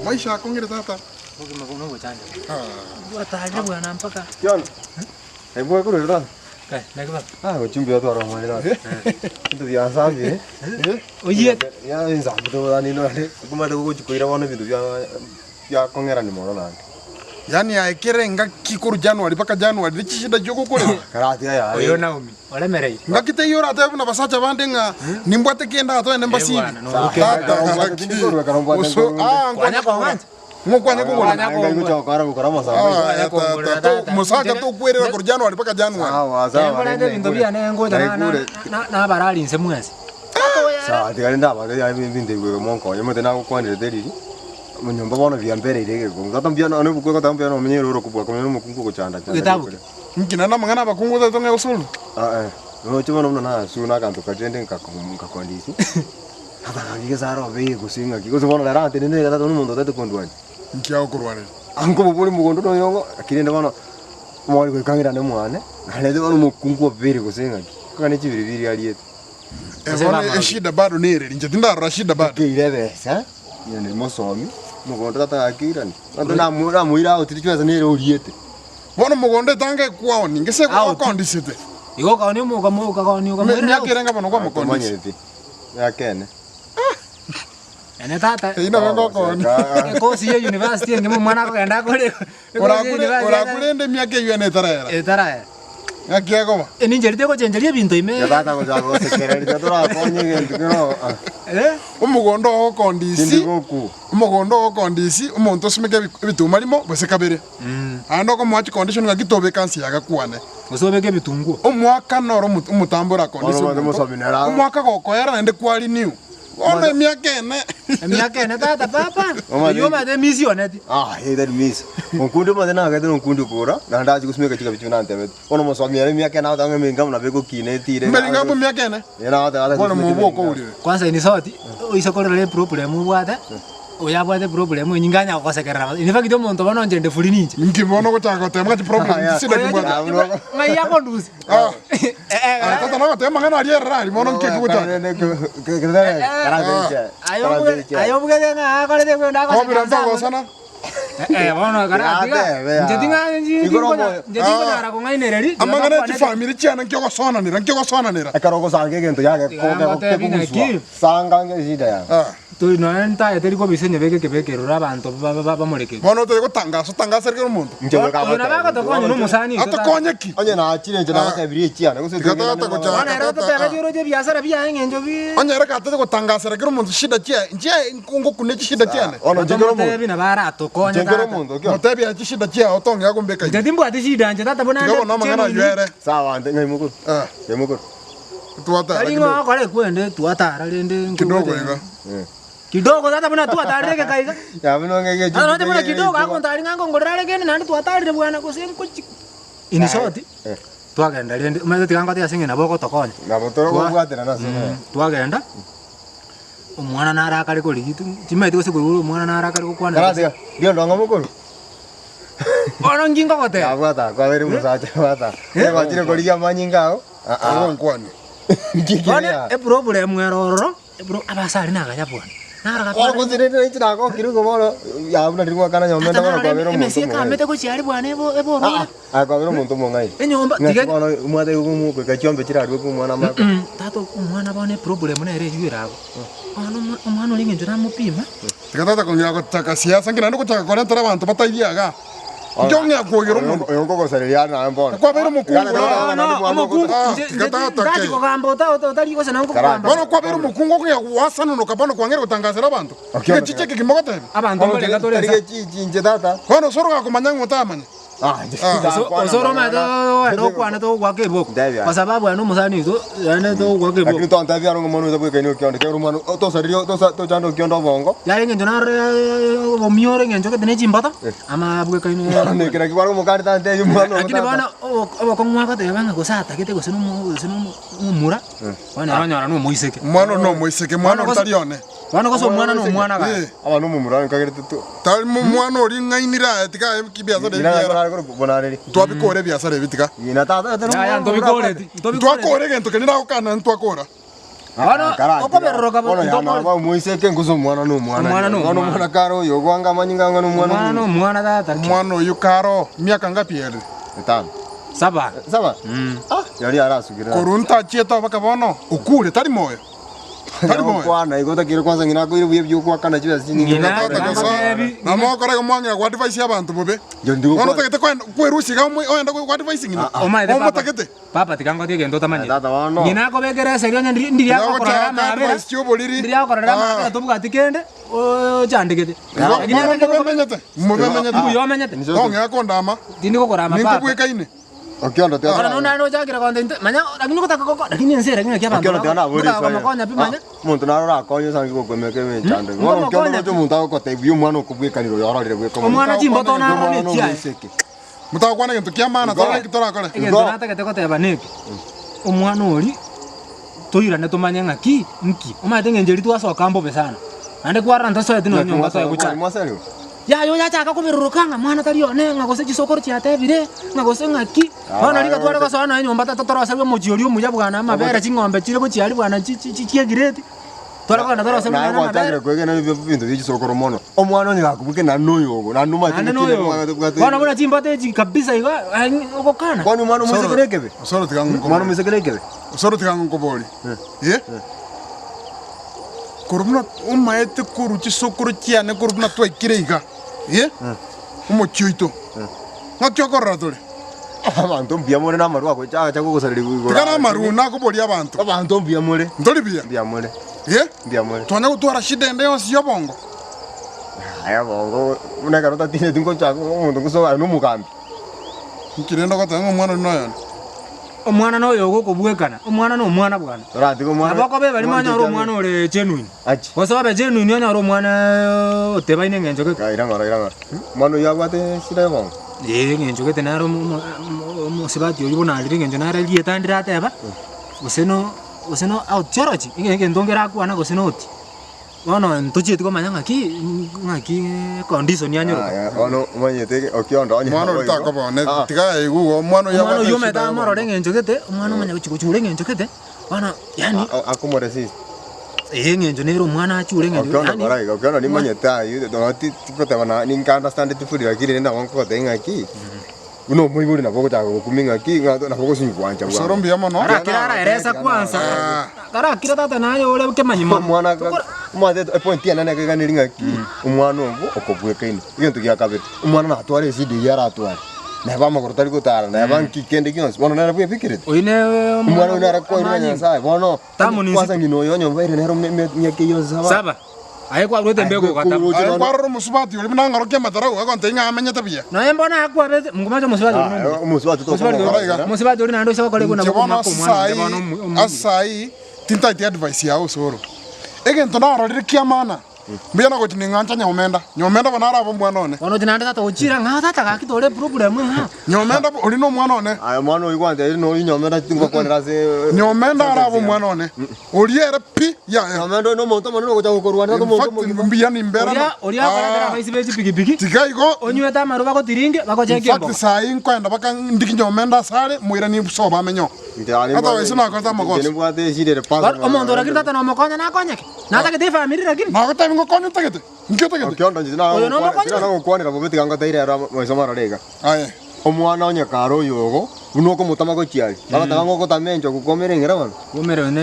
Maisha akong'ire tata. Obogima obo nobochancha. Bwatarire bwana mpaka. Kiona. Ebwa korwa tata. Kai, naki baba? Ah, gochumbi otwara omwana tata. Ebinto biansambire. Oyiete. Ya ensambete bono ninde nkomanyete gochi koira bono ebinto bia biakong'erani mono naende. Yaani aye kera engaki korwa January mpaka January ne chishida chiogokorera. Karatiga yaye. Oyo Naomi, oremereire. Ngaki teiyo oratebe buna basacha bande ng'a nimbwate kende atoende mbasibi. Eh bwana, noruke. Tata Sawa, gaki. tindi korwa, mbwate Oso- nkorwa. ah, Kwanya nkwanya kong'ancha. Ngokwanya kogora. Kwanya Ngai gocha gokora gokora amasabo. Ah, Kwanya tata, kongorera to- tata. Mosacha Nche- tokwerera korwa January mpaka January. Sawa, sawa. Nkorete ebinto biane ngocha na- na- Naikure. na- nabarari inse mwensi. Sawa, tiga rende abanto ya ebinto ebi monkonye omanyete nagokwanerete riri, nyomba bono biambereire egekongu. Tata mbuya nonye obokuo egoteba mbuya nomenye ere orokobua komenya na omokungu ogochanda chanda Getabu gekore. Inki naende amang'ana abakungu otagete ng'a egosuru? Ah eh, roche bono buna nasure na aganto karia rende nkako nkakondisi, tata ng'aki gese arobe gose ng'aki gose bono rero antenenere tata buna omonto otagete kondwania. Inki agokorwaneria? Nkoboboria mogondo noyongo, lakini rende bono omwari goika ng'irane mwane, narete bono omokungu obeire gose ng'aki, mpaka ne chibiribiri ariete. Eh, bono eshida bado nereri, inche tindarora shida bado. Akeire ebesa, onye mosomi, mogondo tata gakeirani. Abanto namu- namoira out chibesa nere oriete. Bono mogondo etanga ekwaoni, ngese Out. okondisete. Igo okaonia omoka moka okaonia Me- okamwerera Miaka out. erenga bono kwamokondisi. Tomanyeti. Yakene. Ene tata Eyio nabo ngokooni. ekosi ya university engima omwana akogenda akore Orakure orakure ende emiaka eyio ene etaraera. etaraera. Ng'aki ekoba? Enincheri tegochencheria ebinto ime. Tata gochaka gosekereria torakonye egento kero ah. Eh? Omogondo oo okondisi, Tindi goku. omogondo oo okondisi, omonto osimeke ebi- ebituma rimo gose kabere. Naende okomoa chicondition ng'aki tobeka nse yagakwane. Gose obeke ebitunguo. Omwaka noro omo- omotambe orakondisi Bono omonto. mosomi nere ago. Omwaka gokoera naende kwa renew. Bono emiaka ene. Emiaka ene tata papa. Omanyete. Oyio omanyete emisi oneti. Ah, eh, that means. Onkundi omanyete nagete nonkundi okora, naende achi gosimeka chikabichi buna antebete. Bono omosomi ere emiaka ene agoteba ng'a emenga buna begokina etire. Meringa abwo emiaka ene. Ere agoteba ase Bono gosimeka mobwo emeringa. okourire. Kwanza in short, oise korora eproblem obwate, oyo abwate problem enyinga anya gogosekerera. In fact omonto bono inche nde free ninche. Inki bono ogochaka goteba ng'a chiproblem Ah, chisida kimbwate. Ah, buna- Ng'ai akondusia? Ah. Ah, tata nogoteba amang'ana aria erere aria bono nki ekegochaka. Aye obugete ng'a akorete kwenda Kobira ntogosana. Eh, bono karatiga. Inche ting'a inche tinkonyara kong'ainereria. Amang'ana ya chifamiri chiane nki ogosonanera nki ogosonanera. Ekero ogosanga egento Ngotebi naki. sanga eshida yago. Ah. Tori nonya ntaete riko bisa nyebeke ekebeke eroro abanto bamorekere. Bono otari gotangasa otangasere kera omonto. Inche goika Oyo nabo agotokonya na omosani oito tata. Atokonye ki? Onye nachire inche nagotebirie echiane gose Tiga tata gochaka. Bono ere ototebetie oroche ebiasara biaye eng'encho bi. Onye ere gatete gotangasera kera omonto shida chiaye, inche ngokune chishida chiane. Bono inche kera omonto. Tomotebi nabo aratokonye Inche kera tata. omonto okio. Motebi aye chishida chiaye otong'e agombeka Inche ime. timbwati shida inche tata buna Tiga bono amang'ana ayio ere. Sawa ante ng'ai mokoro. Ah. Ng'ai mokoro. Twatara Tari kidogo. ng'a okore kwende twatara rende Kidogo iga. Kidogo tata buna twatarire egeka iga. Ya buna ng'ai Tata nonya buna kidogo agontari ng'a nkongorera are kende naende twatarire bwana gose nkochi. In short, Eh. twagenda rende omanyete tiga ngotebi ase eng'encho nabo ogotokonya. Nabo torokobwaterana ase Mm, twagenda, omwana nare akare korigia timanyeti gose koigwa omwana nare akare gokwana Karatiga, riondo ng'a mokoro. Bono nki ngogoteba? Yabwata, kwabeire omosacha bwata. Gwachire korigia amanyinga ao. Ah, ah. Ogonkwania. Nki Bono keria? eproblem ere ororo, ebro abasare nagaya bwana. Naro Bono gakwana. gose inche nagokire igo bono, ya buna riria gwakana nyomba ende bono kwabeire omonto Emesi omong'aini. ekamete gochia aria bwana ebo eborore. Ah, ah, kwabeire omonto omong'aini. Enyomba Ng'aki tiga bono omwate igo goika chiombe chirarue kwa omwana amako. Mm, tata omwana bono eproblem nere eywo ere abwo. Bono omwa- omwana oria eng'encho namopima. Tiga tata kong'ea gochaka siasa nki naende gochaka korentera abanto bataiyo iga. Inki ong'ea kwogera omonto? Oyo nkogosareria are naye bono. Kwabeire omokungu Gana, ore. gana, No, no, omokungu Ah, nche- tiga nche tata ntachi ke. kogamba ota- ota- otari gose nabo nkokogamba. Bono kwabeire omokungu okong'ea goasananoka bono kwang'eire gotangasera abanto. Okio- Egechichi eke kimogotebia. Abanto mbarenge tore Tari ensa. gechichi inche tata. Bono osoro gakomanya ng'a otamanya. Ah, Ah. Osoro omanyete ogenda okwane togokwaka eboko. Ndebia. Kwa sababu aye nomosani oito yaani togokwaka eboko. Lakini tontebia aro ng'a omwana oyo tabwekaini okionde kero omwana tosareria tosa tochande okionde obongo. Yare eng'encho naro obomioro eng'encho gete ne chimboto ama abwekaine. Naki kware omokani tantebia omwana oyo Lakini tata. bono obo- obokong'u agoteba ng'a gose atagete gose nomo gose nomo omomura, bono ere onyora nomoiseke. Omwana one nomoiseke, mwana one tari one. Bono gose omwana nomwana gaki. Eh. Aba nomomura nkagerete to. Tari momwana oria ng'ainire aye tiga aye ebiasara ebi Ng'ina biera. nare korokwa bonareri. Ntwabikora ebiasara ebi tiga. Ng'ina tata Yaya ntobikooreti, ntobikooreti. Ntwakora egento keria nagokana ntwakora. Bono okoberoroka Bono yana ntokore. ba omoiseke gose omwana na omwana. Omwana na Bono omwana. omwana kare oyo ogwanga amanyinga ang'ana omwana Omwana na omino. omwana tata ki. Omwana oyio kare miaka ngapi ere? Etano. Saba. Saba? Mm. Ah, yari arasugire. Korwa ntachiete obake bono, okure tari moyo. Tari moyo. Kwana igo otakire kwanza ng'ina akoire buya biogoakana chibesa chinyinge. Ng'ina Tata Tata gosa, gotebi. namo okore igo mwang'ea goadvise abanto bobe. Njo ndi Bono gokwana. otagete koenda kwerusia iga omo- oende goadvise ng'ina. Omaete papa. Omotagete. Papa tiga ngotie egento otamanyeti. Tata bono. Ng'ina akobekera esegi onye ndiri ndiri Tiga agokororera gochaka amabera. advice chi'oboriri. Ndiri agokororera Ah. amabera tobwati kende ochandegete. Igo Lakini bono arenge mobe menyete, mobe menyete. Mbuya omenyete. Tong'ea kondama, Tindi gokorama papa. ninkobwekaine. Okiondo tiga Bono nonye nochakire gonta inte manya lakini ogotaka goko lakini ense ere ng'aki abanto Okiondo tiga nabore ogotaka eswali. komokonya pi manya. Omonto naro orakonye osange gokwemeka emechando. Hmm? Bono okiondo Nkomokonya roche pi. omonto agogotebia omwana okobwekanire oyo ororire bweka omonto. Omwana chimboto naro Omwana ne chiaye. omoiseke. Motagokwana egento kia maana Igo. torore eki torakore. Egento Igo. natagete goteba neke, omwana oria toirane tomanye ng'aki nki, omanyete eng'encho eria twasoka mbobe sana, naende kwarora ntosoeti nonye nyomba toe gochaka. Mwasariwa? Yaya oyachaka koberoroka ng'a mwana tari one, ng'a gose chisokoro chiatebire, ng'a gose ng'aki, bono riga tware gosoa nonye nyomba tata toroserwe omochie oria omuya bwana amabere ching'ombe chire gochia aria bwana chi chi chiegireti, tware kogenda toroserwe Naye nonye na gwachakire amabere. kwegena ebio ebinto bie chisokoro mono. Omwana onye gakobukia naende noyo ogo, naende omanyete Naende ng'aki noyo omwana tabwate- bono buna chimboto echi kabisa iga ogokana. Kwani omwana omoiseke Soro. nekebe? Osoro tiga Omwana nkobori. omoiseke nekebe? Osoro tiga nkobori. Eh? Korwa buna omaete korwa chisokoro chiane korwa buna twaikire iga, eh? Omochie oito. Ng'aki okorora tore? Abanto mbuya more na amarwa agocha agacha gogosareria igoro. Tiga na amarwa nakoboria abanto. Abanto mbuya more. Ntori buya? Mbuya more. Eh? Mbuya more. Twanya gotwara shida ende yonsi y'obongo. Aya bongo buna ekero otatineti ngochaka omonto ngosoa aye nomogambi. Inki rende ogoteba ng'a omwana oria noyone? Omwana noyo ogokobwekana, omwana nomwana bwana. Toratiga omwana. Nabo okoba ebarimo onyore omwana ore genuine. Achi. Gose obe genuine onyore omwana otebaine eng'encho gete. Ira ng'ora ira ng'ora. Omwana oyio abwate shida y'obongo. Ee eng'encho gete nere omo- omo- omosubati oyio buna arire eng'encho nere rieta ndirateba, gose no gose no aotiorochi, egento ngerakwana gose noti. Bono ntochieti komanya ng'aki ng'aki condition anyorete. Aya, bono omanyete okiondo onye Omwana oria takoba one, tiga aigwe igo, omwana oyio Omwana abwate oyio eshida omanyete y'obongo. amorore eng'encho gete, omwana omanya gochi gochura eng'encho gete, bono yaani Akomoresist. eh eng'encho nere omwana achure eng'encho Okiondo yaani kora iga, okiondo nimanyete aywo, nonya ti tigoteba na ninka understandeti fully lakini rende nabo nkogotebia ng'aki, buna omoibori nabo ogochaka gokumia ng'aki, ng'a nabo ogosinywa gwancha Osoro bwango. mbuya mono. Karakire araeresa kwansa, Ah. karakire tata naye ore kemanyi mono. Omwana omanyete epoint ene nere eganeri ng'aki, omwana obo okobwekaine. Egento gia kabere, omwana natware eshida eywo aratware, neba amagoro tari gotara, neba nki kende gionsi, bono nere bwebikerete. Oyio ne Omwana oyio nere koirwe na Nyasaye, bono Tamoni kwanza ng'ina oyo onye obeire nere emiaka eyio yonsi saba. Saba. Aye kwarwete mbegu ogatama. Aye kwarora omosubati oria buna ang'orokia amatarau, agontebia ng'a amenyete buya. Nonya mbono akwabete, mungumache omosubati oria nomuya. Omosubati Omosubati oria- Koraiga. omosubati oria naende oise gokora igwe Inche nabo bono komaka omwana onde bono ase omu- sai, omuya. ase sai tintaeti advice yao osoro. Egento narorire kia maana, mbuya nagochi ning'ancha nyomenda. Nyomenda bono arabe omwana one. Bono ochi naende tata ochire ng'a tata gaki tore eproblem ng'a. Nyomenda oria nomwana one. Aye omwana oyio gwantebirie noyo nyomenda tingokwanera ase Nyomenda arabe omwana one. Oria ere pi yaya. Nyomenda oyo nomonto omonene ogocha gokorwanera In omonto fact omogima. mbuya nimbera Oria oria akoretera Ah, abaisi be chipikipiki, tiga igo onywete amarwa bagotiringe in bagochekia fact emboga. sai nkoenda baka ndiki nyomenda asare moiranie sobo amenye oo. Hata oise nakorete amagoso. Nimbwate eshida ere Bono omonto orakire tata nomokonya nakonyeke? Natagete efamiri lakini. Nagotebi ngokonya otagete? Nki otagete? Okiondo inche Oyo nomokonyi? nagokwanera bobe tiga ngoteire ero maiso marore iga. Aye. Omwana onye kare oyogo, buna okomotama gochia aria, bagoteba ng'a ogotama enchogu kwomera eng'era bono. Kwomera ne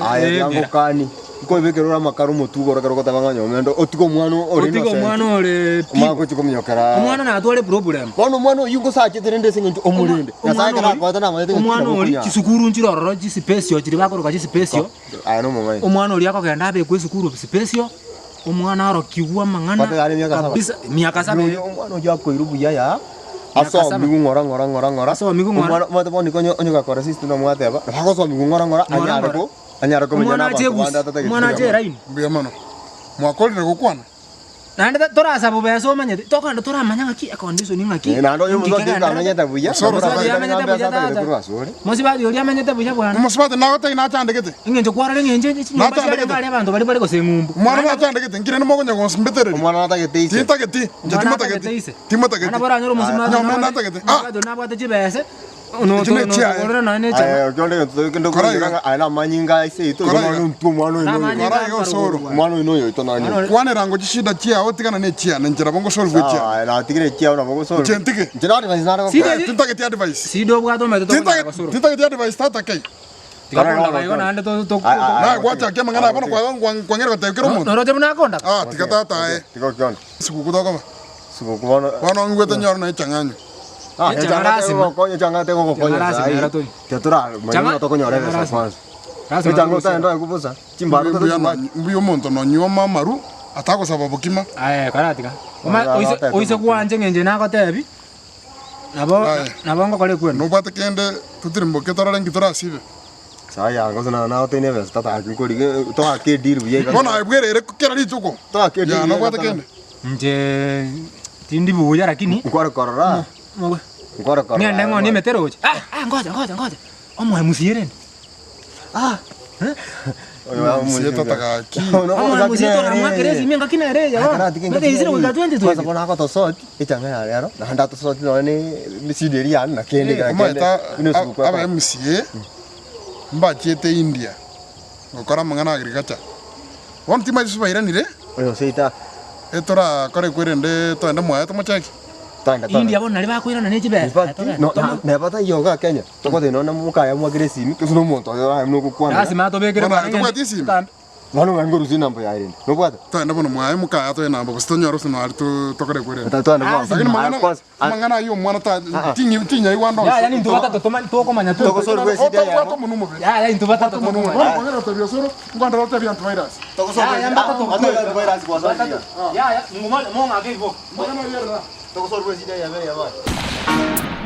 Aye tiga eng'era. ngokanie, nkoebekera ore amakara omotwe igoro ekero ogoteba ng'a nyomende, otige omwana ore Otige innocent. omwana ore pi. Omanye gochia kominyokera. Omwana natware problem. Bono omwana oyio ngosachete rende ase eng'encho omorende. Nyasaye ekero akoete namanyete ng'a Omwana nabo ori okonyara. chisukuru nchire ororo chisipesio chiria bakoroka chisipesio, Aye nomong'aini. omwana oria akogenda abekwe esukuru sipesio, omwana arokigwe amang'ana Kwateba are emiaka saba. kabisa, emiaka saba Oyo omwana oyio akoirwa buya yaa, Miaka saba. asomigwe ng'ora ng'ora ng'ora ng'ora. Asomigwe ng'ora. Omwana omanyete bono iko onye onye gakora system nomwateba, nabo agosomigwa ng'ora ng'ora Ng'ora anyare ng'ora. ko anyare komenya Omwana na ache abanto bande egusi, atatageti omwana ache kegima. eraini. Mbuya mono. Mwakorire gokwana? Naende ta- torasaba besa omanyete, tokogenda toramanya ng'aki econdition ng'aki, Eh, naende oyo nki omosubati kegendererete. amenyete buya, Osoro nabo Mosubati orabare amenyete ng'a buya mbesa atagete tata. korwa asore. Mosubati oria amenyete buya bwana. Omosubati nagotebia nachandegete. Eng'encho kwarora eng'encho enye chinyomba Nachandegete. chiarenge aria abanto baria bare gose eng'umbu. Omwana nachandegete, nki rende mokonya gonsmbetereria? Omwana natagete ise. Tintageti, inche Omwana timotageti. atagete ise. Timotageti. Naende boranyore omosubati Nyomenda nabwate- atagete. Ah! omosubati oria nabwate chibese. Echi ne chiaye. Notorora nonya ne echang'a. Aye, okionde egento kende Kora okoinyora iga. ng'a aye namanyinga ase yaito, igo Kora iga. nonya intwe omwana oyo noyo. Namanyinga Kora iga osoro. Omwana oyo noyo oito nani oyo. Kwanera ngo chishida chiao tigana ne echiane nchera bo ngosolve Sawa, echiane. aye natigire echiao nabo ogosolve. Inche ntige. Inche na advice nare Sida gokoa. eri- Tintageti advice. Sida obwate omanyete tokonyara gosoro. Tintageti advice tata kei. Tiga kondaba igo naende to- to- Aye, aye, Naye gwachakia amang'ana aya bono kwang'era gotebia kera omonto. Noroche buna akondaba? Ah, tiga tata aye. Tiga okione. Siguku tokoba. Siguku bono. Bono ng'igwete nyore nonya echang'anyo. Ah, Echang'a echang'a lasima. tegokonya, echang'a tegogokonya Echang'a lasima sahi. era toi. Tiga toramanya Chang'a- buna tokonyora chang'a ebesa lasima. kwanza. Lasima Echang'a togosira. otagenda oegwe bosa, chimbaro Mbuya totachibwati. nonye- mbuya omonto nonyuoma amaru atagosaba bokima. Aye karatiga. Oma Ora- oise ora- oise gwancha eng'encho nagotebi, nabo Aye. nabo ngokora ekwenu. Nobwate kende totirimboke torore nki torasibe. Sahi yanga gose naro nagoteini ebesa tataki nkorigia toake edeal buya iga. Bono aye bwerere kera rituko. Toake edeal Ya buya nobwate iga kende. Inche tindi buya lakini Nkware korora, mogo nkware korora. ng'ende ng'onie emete roche. Ah ah ngoja ngoja ngoja, omoemusie rende. Ah! Omoemusie tata gaki. Omoemusie toramwakera esimi engaki nere eye bono. Noteisire goika 2020. Bono agotosoti echang'a ya rero naende atosoti nonye ne emesidi eria yane na kende na kende Omanyete buna esuguku aba ekoba. MCA mbachiete India gokora amang'ana a agriculture. Bono timanyeti ase bairanire, Oyo seita etorakore kwerende toende mwaye tomocheki. togenda togenda. India bono naria bakoirana ne In chibesa. fact, no- na- neba taiyo iga Kenya, togotebia nonye mokaya mwakere esimi, gose na omonto oyo aye buna ogokwanera. Lasima atobekere Bono aye mwana tobwati esimi? Bono ng'a nkorusia enamba yaye rende, nobwate? Toende bono mwaye mokaya toe enamba gose tonyore gose nari to- tokore kwerende. Togende bwango. Lakini mang'ana Aya, kwanza, aya, amang'ana ayio omwana ta tinyi tinyaigwa ande onsi. Yaya nintwe batato toma- tokomanya twe. Togosorwa esida Otabwate yamo. omonwa omobe. Yaya intwe batato Omonwa omobe. tokomanya. Bono kwang'era gotebia osoro, nkwandora otebie antivirus. Togosorwa Yaya, esida- mbatato. Ah, antivirus gwasorire. Yaya, mong'ake mong'ake igo. Amang'ana ayio erera. Togosorwa esida yamo eyemo aye.